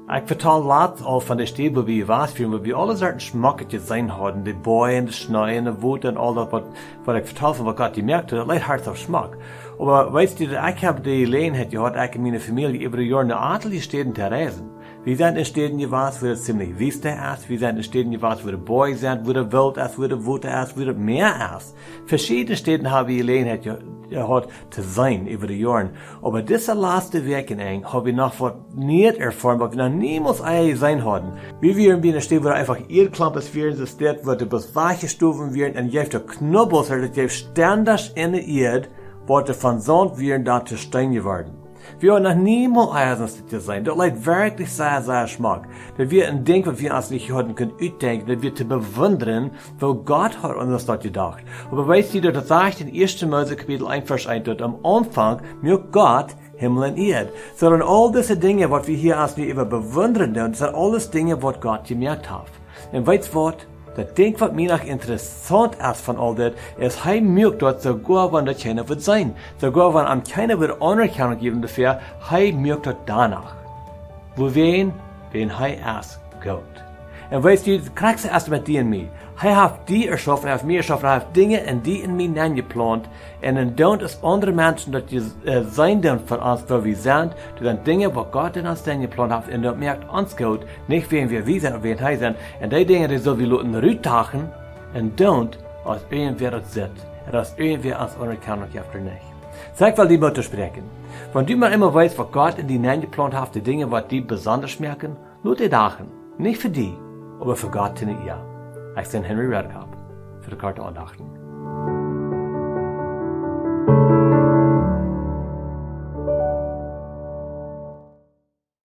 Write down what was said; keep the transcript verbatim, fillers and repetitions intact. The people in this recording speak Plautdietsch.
Ekj vetald latst aul von de Städ, wua wie jewast wieren, wua wie aule Sorten Schmock jeseenen hauden. De Boaj un de Schnee un de Wota un aul daut, waut, waut ekj vetald von, waut Gott jemoakt haud, daut leet hart soo schmock. Oba weetst du, daut ekj hab de Jeläajenheit jehaut, ekj un miene Famielje äwa de Joaren no aule Städen to reisen. Wie sent en Städen jewast, wua daut ziemlich wiest es. Wie sent en Städen jewast, wua de Boaj sent, wua daut Woolt es, wua daut Wota es, wua daut Mäa es. Veschiedne Städen hab wie Jeläajenheit je-, jehaut to seenen äwa de Joaren. Oba dise latste Wäakj en Enj hab wie noch waut Nieet erfoaren, waut wie noch niemols ea jeseenen hauden. Wie wieren bie eene Städ, wua eefach Ieedklompes wieren, soo Städ, wua de bloos Wajchstowen wieren un jeef doa Knubbels, daut jeef Stenders en de Ieed, waut doa von Saunt wieren, dan to Steen jeworden. Wie hauden noch niemols ea soo waut jeseenen. Daut leet werkjlich sea, sea schmock. Daut wia een Dinkj, waut wie ons nich hauden kunt utdenkjen, daut wia to bewundren, woo Gott haud aun daut jedocht. Oba weetst du, daut sajcht en ieeschte Mose Kapitel eent, Varsch eent, daut aum Aunfank muak Gott Himmel un Ieed. Soo dan aul dise Dinja, waut wie hia ons nu äwa bewundren doonen, daut sent aules Dinja, waut Gott jemoakt haft. Un weetst waut? Daut Dinkj, waut mie noch interessaunt es von aul dit, es, hee muak daut soogoa, wan daut kjeena wudd seenen. Soogoa, wan am kjeena wudd Aunerkjanunk jäwen doafäa, hee muak daut dan noch. Wuawäajen? Wäajen hee es goot. Un weetst du, daut krakjt soo es met die un mie. Hee haft die erschaufen, hee haft mie erschaufen, hee haft Dinja en die un mie nenjeplaunt. Un dan doonen aundre Menschen daut je-, äh, seenen doonen von ons, woo wie sent, daut sent Dinja, waut Gott en ons nenjeplaunt haft, un daut moakt ons goot, nich wäajen wäa wie sent, oba wäajen hee sent. Un dee Dinja, dee sell wie loten rutkomen un doonen, aus irjentwäa daut sitt, un aus irjentwäa ons Aunerkjanunk jeft ooda nich. Saj, ekj well die Moot toospräakjen. Wan du mau emol weetst, waut Gott en die nenjeplaunt haft, de Dinja, waut die besonda moaken, lot dee doahan. Nich fa die, oba fa Gott siene Ea. Ekj sie Henry Redekop, fa de Korte Aundachten.